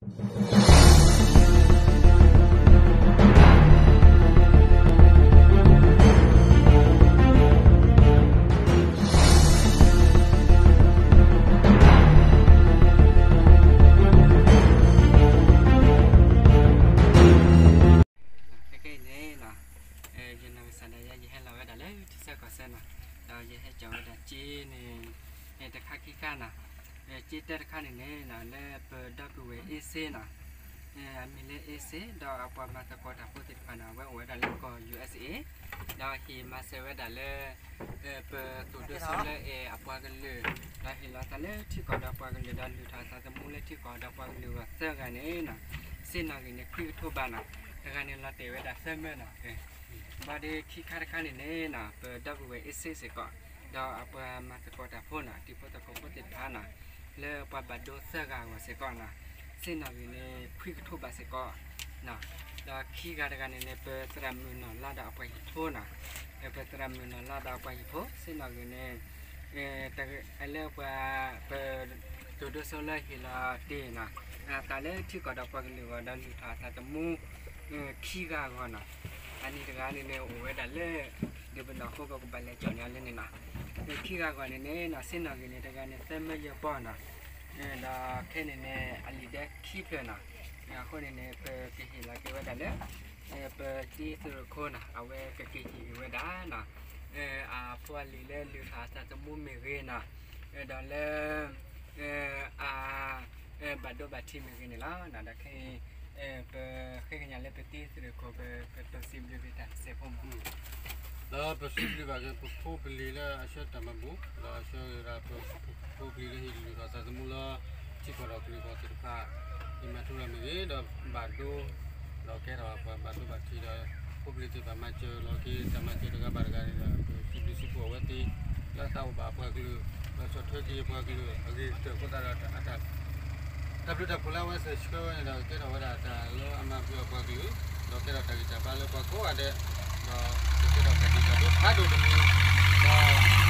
ခဲကနံၣ်အံၤန့ၣ် ယနီၢ်ကစၢ်ဒၣ်ယဲ ယဟဲလီၤဝဲဒၣ်လၢထံဆၢကီၢ်ဆၢနီၤ, ဒီးယဟဲကၠီၤဝဲဒၣ်က့န့ၣ် တခါခံခါနီၤ, က့တၢတခါန့ၣ်န့ၣ် လၢပဒီပုၢ်ဝဲၢ်အ့စ့နီၤ, အမံၤလၢအ့စ့ ဒီးအပှၤမၤသကိးတၢ်ဖိသ့ၣ်တဖၣ်န့ၣ် အဝဲအိၣ်ဝဲဒၣ်လၢကီၢ် ယူၣ်အၢၣ်စ့ၣ်အ့ၣ်, ဒီးဟ့ၣ်မၤစၢၤဝဲဒၣ်လၢ ပသိၣ်ဒိဆိလၢအဲၣ်အပှၤကလုာ်, ဒီးဟ့ၣ်လီၤသးလၢထံကီၢ်ဒီးပှၤကလုာ် ဒီးလုၢ်ထီၣ်အသးသမူလၢထံကီၢ်ဒီးပှၤကလုာ်အဂီၢ်သၢဂၤန့ၣ်နီၤ, စ့နီၣ်ဂံၢ်န့ၣ် ခွံကထိဘးနီၤ, တဂၤန့ၣ်လီၤတဲာ်ဝဲဒၣ်သၢမၢနီၤ, ဘၣ်ဒီးခံခါတခါန့ၣ်န့ၣ်နီၤ ပဒီပုၢ်ဝဲၢ်အ့စ့စ့ၢ်ကီး ဒီးအပှၤမၤသကိးတၢ်ဖိနီၤ တံၤဖိသကိးဖိသ့ၣ်တဖၣ်နီၤ လၢပှၤဘၣ်ဒိသၢဂၤအဂီၢ်စ့ၢ်ကီးနီၤ, စ့နီၣ်ဂံၢ်န့ၣ် ခွံကထိဘးစ့ၢ်ကီး, ဒီးခံဂၤတဂၤန့ၣ်န့ၣ် ပသရၣ်မုၣ်နီၢ်လါဒီးအပှၤဟံၣ်ဖိနီၤ, ပသရၣ်မုၣ်နီၢ်လါဒီးအပှၤဟံၣ်ဖိ စ့နီၣ်ဂံၢ်န့ၣ် လၢပှၤ ပသိၣ်ဒိဆိလၢဟ့ၣ်လီၤတ့ၢ်နီၤ သးလၢထံကီၢ်ဒီးပှၤကလုာ်အဂီၢ် ဒီးလုၢ်ထီၣ်အသးသမူ ခံဂၤအဂီၢ်နီၤ, အနံၤတဂၤန့ၣ်န့ၣ် အိၣ်ဝဲဒၣ်လၢ ဒုးပနီၢ်ဃိကီၢ် ကဘၣ်လဲၤကၠီၣ်န့ၢ်အီၤလၢန့ၣ်နီၤ, ခံဂၤအဂီၢ်န့ၣ်န့ၣ်နီၤ စ့နီၣ်ဂံၢ်န့ၣ် တဂၤန့ၣ်သၢမၢယဲၢ်ပီနီၤ, ဒီးခဲန့ၣ်န့ၣ် အလံာ်ဒၢခံဖျၢၣ်နီၤ, အဃိန့ၣ်န့ၣ် ပကဟ့ၣ်လီၤက့ၤဝဲဒၣ်လၢ ပတံၤသရၣ်ခိၣ်နီၤ အဝဲကက့ၤဟ့ၣ်က့ၤဝဲဒၣ်နီၤ, အဖိအလံၤလၢလုၢ်ထီၣ်အသးသမူမ့ၢ်ဂ့ၤနီၤ, ဒီးလၢ အ ဘၣ်ဒိဘၣ်ထံးမ့ၢ်ဂ့ၤန့ၣ်လီၤ. ဒီးခဲအံၤ ပဃ့ကညးလၢပတံၤသရၣ်ခိၣ် ပကစံးဘျုးက့ၤတၢ်စဲးဖိမး, ဒီးပစံးဘျုးဘၣ်က့ၤပဖိပလံၤလၢအဆှၢတၢ်မၤဘူၣ် ဒီးအဆှၢက့ၤဒၣ်ပဖိပလံၤလၢဟ့ၣ်လုၢ်ထီၣ်သးသမူလၢ ထံကီၢ်ဒီးကလုာ်ကီၢ်သ့ၣ်တဖၣ် ယမၤထူရၤမ့ၢ်ဂ့ၤ ဒီးဘၣ်ဒိ ဒီးကဲထီၣ်ပှၤဘၣ်ဒိဘၣ်ထံးဒီး ဖိပလံၤသ့ၣ်တဖၣ်မၤစၢၤလီၤက့ၤ တၢ်မၤစၢၤတဂၤဘၣ်တဂၤန့ၣ်ဒီး ပစံးဘျုးစံးဖှိၣ်အဝဲသ့ၣ် လၢအသးအိၣ်ဘၣ်ပှၤကလုာ် ဒီးဆီၣ်ထွဲက့ၤပှၤကလုာ်အဂ့ၤကတၢၢ်အဃိသတးဒီး တၢ်ဘျုးတၢ်ဖှိၣ်လၢအဝဲသ့ၣ်ဆှၢဝဲန့ၣ်ဒီး ကဲထီၣ်ဝဲဒၣ်တၢ်လၢအမၤဘျုးအပှၤကလုာ် ဒီးကဲထီၣ်တၢ်ဂံၢ်တၢ်ဘါလၢပှၤကိးဂၤဒဲး ဒီးကကဲထီၣ်တၢ်ဘျုးတၢ်ဖှိၣ်ဖးဒိၣ်တမံၤ ဒီး